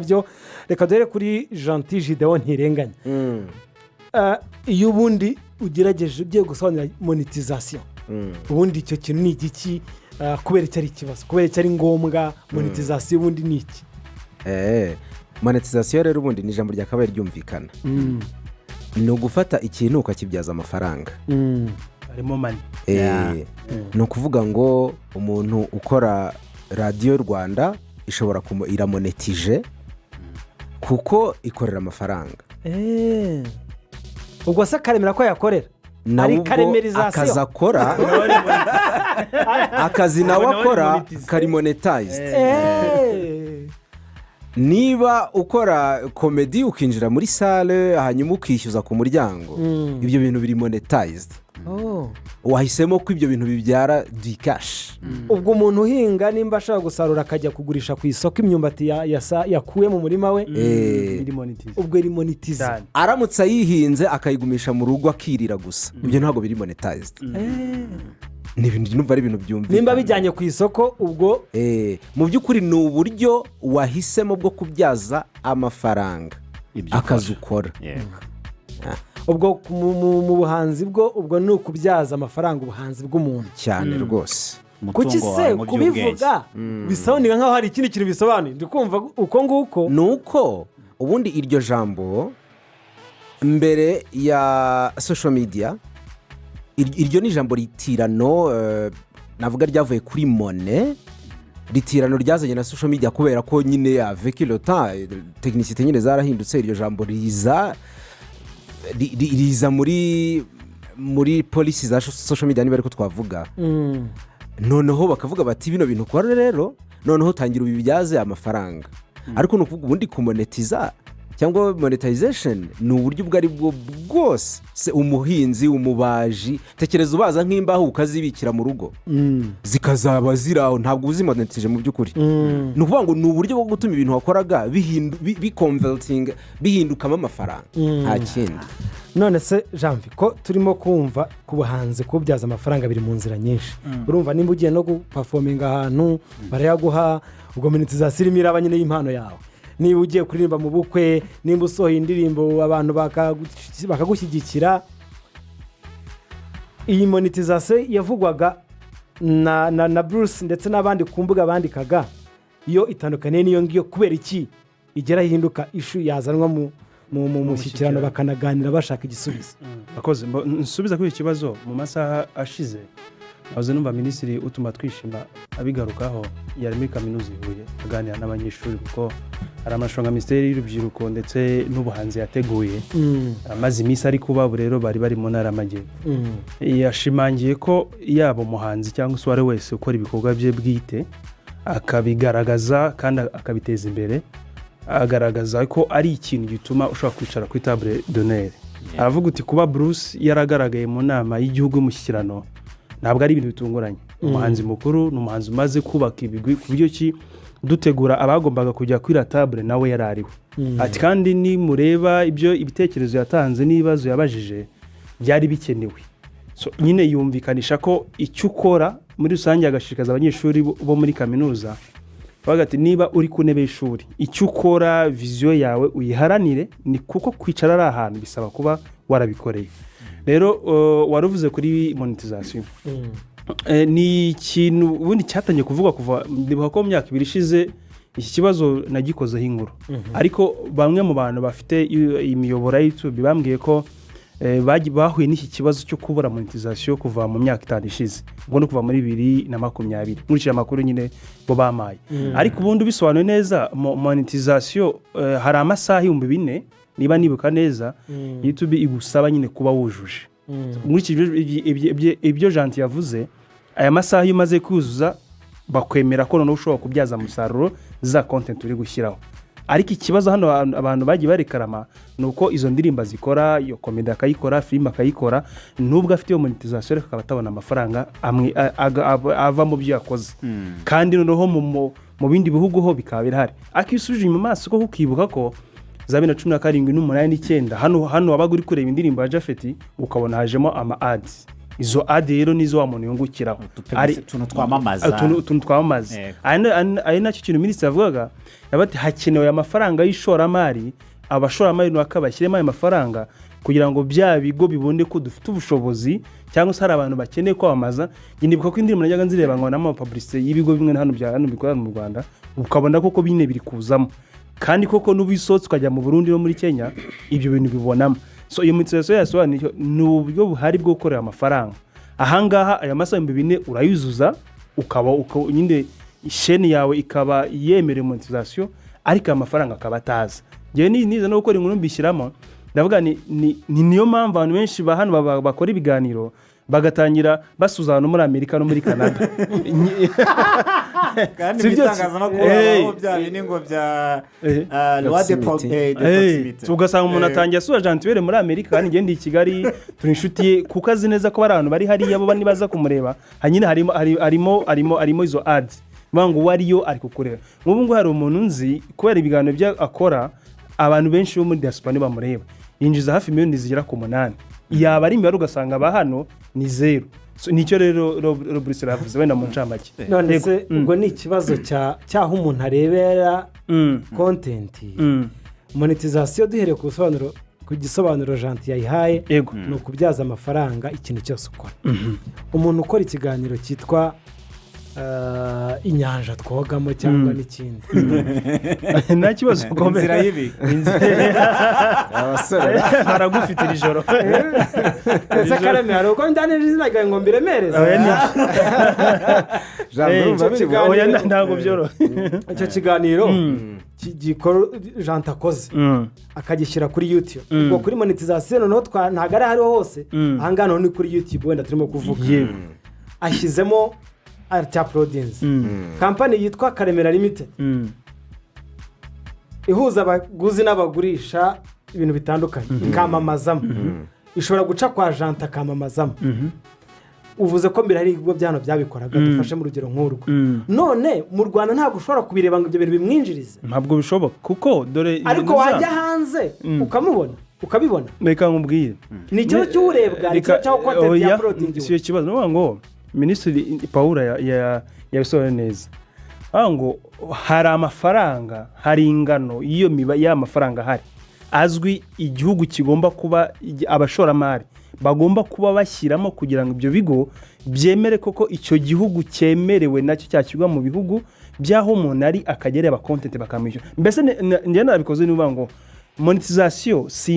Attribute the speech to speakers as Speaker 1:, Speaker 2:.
Speaker 1: Byo reka duhere kuri Gentil Gideon Ntirenganya. Iyo ubundi ugerageje ugiye gusobanura monetization, ubundi icyo kintu ni igiki? Kubera icyo ari ikibazo, kubera icyo ari ngombwa, monetization ubundi ni iki?
Speaker 2: Monetization rero ubundi ni ijambo ryakabaye ryumvikana, ni ugufata ikintu ukakibyaza amafaranga.
Speaker 3: Harimo money.
Speaker 2: Ni ukuvuga ngo umuntu ukora Radiyo Rwanda ishobora iramonetije kuko ikorera amafaranga.
Speaker 1: Ubwo se akaremera ko yakorera
Speaker 2: nawe
Speaker 1: ari
Speaker 2: ubwo
Speaker 1: caremerization.
Speaker 2: Akazi akora, akazi nawe
Speaker 3: nawe
Speaker 2: akora
Speaker 3: monetize.
Speaker 2: Kari monetized. Niba ukora comedy, ukinjira muri salle hanyuma ukishyuza ku muryango, ibyo bintu biri monetized. Wahisemo ko ibyo bintu bibyara du cash.
Speaker 1: Ubwo umuntu uhinga, nimba ashaka gusarura akajya kugurisha ku isoko imyumbati yakuye mu murima we,
Speaker 3: iri monetize.
Speaker 1: Ubwo iri monetize.
Speaker 3: Cyane.
Speaker 2: Aramutse ayihinze akayigumisha mu rugo akirira gusa, ibyo ntabwo biri monetized. Ni ibintu numva ari ibintu byumvikana.
Speaker 1: Nimba bijyanye ku isoko ubwo
Speaker 2: Mu by'ukuri ni uburyo wahisemo bwo kubyaza amafaranga
Speaker 4: ibyo
Speaker 2: akazi ukora.
Speaker 1: Ubwo mu buhanzi bwo ubwo ni ukubyaza amafaranga ubuhanzi bw'umuntu.
Speaker 2: Cyane rwose.
Speaker 1: Kuki
Speaker 4: Umutungo
Speaker 1: se
Speaker 4: wawe mu by'ubwenge.
Speaker 1: Kubivuga bisobanura nk'aho hari ikindi kintu bisobanuye, ndi kumva uko nguko.
Speaker 2: Ni uko ubundi iryo jambo mbere ya social media, iryo ni ijambo ritirano, navuga ryavuye kuri money, ritirano ryazanye na social media, kubera ko nyine avec le temps technicité nyine zarahindutse, iryo jambo riza riza muri policy za social media, niba ariko twavuga. Noneho bakavuga bati: "Bino bintu ukora rero, noneho tangira ubibyaze amafaranga." Ariko ni ukuvuga ubundi kumonetiza cyangwa monetization ni uburyo ubwo ari bwo bwose. Se umuhinzi, umubaji, tekereza ubaza nk'imbaho ukazibikira mu rugo, zikazaba ziri aho, ntabwo uzimonetije mu by'ukuri. Ni ukuvuga ngo ni uburyo bwo gutuma ibintu wakoraga biconvertinga, bihindukamo amafaranga, nta kindi.
Speaker 1: None se Janvi, ko turimo kumva ku buhanzi kubyaza amafaranga biri mu nzira nyinshi, urumva nimba ugiye no guperforminga ahantu barayaguha, ubwo monetization irimo iraba nyine y'impano yawe. Niba ugiye kuririmba mu bukwe, nimba usohoye indirimbo abantu bakagushyigikira, iyi monetization yavugwaga na Bruce ndetse n'abandi ku mbuga bandikaga, iyo itandukaniye n'iyo ngiyo? Kubera iki igera ihinduka issue yazanwa mu mushyikirano bakanaganira bashaka igisubizo?
Speaker 3: Akoze nsubiza kuri iki kibazo, mu masaha ashize nahoze numva Minisitiri Utumatwishima abigarukaho. Yari muri Kaminuza i Huye aganira n'abanyeshuri, kuko hari amarushanwa nka Minisiteri y'Urubyiruko ndetse n'Ubuhanzi yateguye, amaze iminsi ari kuba. Ubu rero bari bari mu Ntara y'Amajyepfo. Yashimangiye ko yaba umuhanzi cyangwa se uwo ari we wese ukora ibikorwa bye bwite akabigaragaza kandi akabiteza imbere, agaragaza ko ari ikintu gituma ushobora kwicara kuri table d'honneur. Aravuga uti: "Kuba Bruce yaragaragaye mu nama y'igihugu y'umushyikirano ntabwo ari ibintu bitunguranye. Umuhanzi mukuru ni umuhanzi umaze kubaka ibigwi, ku buryo ki dutegura abagombaga kujya kuri table nawe yari ariwe." Ati: "Kandi nimureba ibyo ibitekerezo yatanze n'ibibazo yabajije byari bikenewe." So, nyine yumvikanisha ko icyo ukora muri rusange, agashishikariza abanyeshuri bo muri kaminuza bavuga ati: "Niba uri ku ntebe y'ishuri, icyo ukora, vision yawe uyiharanire, ni kuko kwicara ari ahantu bisaba kuba warabikoreye." Rero wari uvuze kuri monetization. Ni ikintu ubundi cyatangiye kuvugwa kuva, ndibuka ko mu myaka 2 ishize iki kibazo nagikozeho inkuru, ariko bamwe mu bantu bafite imiyoboro ya YouTube bambwiye ko bahuye n'iki kibazo cyo kubura monetization kuva mu myaka 5 ishize, ubwo ni kuva muri 2020, nkurikije amakuru nyine bo bamaye. Ariko ubundi ubisobanuye neza, monetization, hari amasaha 4000, niba nibuka neza, YouTube igusaba nyine kuba wujuje. Nkurikije ibyo Janti yavuze, aya masaha iyo umaze kuzuza bakwemera ko noneho ushobora kubyaza umusaruro za content uri gushyiraho. Ariko ikibazo hano abantu bagiye barekarama ni uko izo ndirimbo zikora, iyo comedy akayikora, filime akayikora, nubwo afite iyo monetization ariko akaba atabona amafaranga amwe ava mu byo yakoze. Kandi noneho mu bindi bihugu ho bikaba birahari. Ariko iyo usubije inyuma amaso koko ukibuka ko za 2017, 8, 9, hano wabaga uri kureba indirimbo ya Japhet ukabona hajemo ama ads. Izo ads rero nizo wa muntu yungukiraho.
Speaker 4: Utuntu twamamaza.
Speaker 3: Utuntu twamamaza. Ari nacyo kintu minisitiri yavugaga, yavuga ati hakenewe amafaranga y'ishoramari, abashoramari runaka bashyiremo ayo mafaranga kugira ngo bya bigo bibone ko dufite ubushobozi, cyangwa se hari abantu bakeneye kwamamaza. Njye ndibuka ko indirimbo najyaga nzireba nkabonamo amapublicité y'ibigo bimwe na hano bya hano bikorera mu Rwanda, ukabona koko bine biri kuzamo, kandi koko n'ubu usohotse ukajya mu Burundi no muri Kenya ibyo bintu bibonamo. So iyo monétisation yasobanuye ni uburyo buhari bwo gukorera amafaranga. Ahangaha aya masaha 4000 urayuzuza, ukaba nyine chaîne yawe ikaba yemerewe monétisation, ariko aya mafaranga akaba ataza. Ngewe nize no gukora inkuru mbishyiramo, ndavuga ni niyo mpamvu abantu benshi ba hano bakora ibiganiro bagatangira basuza abantu muri Amerika no muri Canada.
Speaker 4: Kandi
Speaker 3: Si
Speaker 4: mu
Speaker 3: byo?
Speaker 4: itangazamakuru habaho bya bindi ngo bya loi de
Speaker 2: Proximity.
Speaker 4: de proximité.
Speaker 3: Ugasanga umuntu atangiye asura Gentile muri Amerika kandi ngende i Kigali turi inshuti ye, kuko azi neza ko bari abantu bari hariya bo nibaza kumureba. Hanyine harimo harimo harimo harimo izo ads, bivuga ngo uwo ariyo ari kukureba. Nk'ubu ngubu hari umuntu nzi, kubera ibiganiro byo akora, abantu benshi bo muri diaspora ntibamureba, yinjiza hafi miliyoni zigera ku 8, yaba ari imibare ugasanga aba hano ni zeru. So, nicyo rero Roburisi yavuze wenda mu ncamake.
Speaker 1: None
Speaker 3: Yego.
Speaker 1: se ubwo ni ikibazo cy'aho umuntu arebera content? Monétisation, duhereye ku busobanuro, ku gisobanuro Janti yayihaye, ni ukubyaza amafaranga ikintu cyose ukora. Umuntu ukora ikiganiro cyitwa inyanja twogamo cyangwa n'ikindi.
Speaker 3: Nta kibazo.
Speaker 4: Inzira y'ibi.
Speaker 2: Abasore
Speaker 3: baragufite iri joro.
Speaker 1: Ndetse karame, hari ubwo njyana izina ryawe ngo mbiremereze.
Speaker 3: Oya,
Speaker 2: Jambo, urumva biri
Speaker 3: oya, ntabwo byoroshye.
Speaker 1: Icyo kiganiro gikora Janti akoze, akagishyira kuri YouTube, ubwo kuri monétisation noneho ntabwo ari aho ariho hose. Ahangaha noneho ni kuri YouTube wenda turimo kuvuga. Ashyizemo aracyauploadinze, company yitwa Karemera Limited ihuza abaguzi n'abagurisha ibintu bitandukanye, ikamamazamo. Ishobora guca kwa Janta akamamazamo. Uvuze ko mbere hari ibigo bya hano byabikoraga, dufashe mu rugero nk'urwo. None mu Rwanda ntabwo ushobora kubireba ngo ibyo bintu bimwinjirize?
Speaker 3: Ntabwo bishoboka kuko dore
Speaker 1: Ariko wajya hanze ukamubona, ukabibona.
Speaker 3: Reka nkubwire.
Speaker 1: Ni ikibazo cy'urebwa, ni ikibazo cy'aho content
Speaker 3: Oya,
Speaker 1: ya uploadingiwe.
Speaker 3: Si icyo kibazo. Ni ukuvuga ngo Minisitiri Paul yabisobanuye neza. Avuga ngo hari amafaranga, hari ingano y'iyo y'aya mafaranga ahari azwi igihugu kigomba kuba, abashoramari bagomba kuba bashyiramo kugira ngo ibyo bigo byemere koko icyo gihugu cyemerewe nacyo cyashyirwa mu bihugu by'aho umuntu ari akajya areba content bakamwishyura. Mbese njye nabikoze, ni ukuvuga ngo monétisation si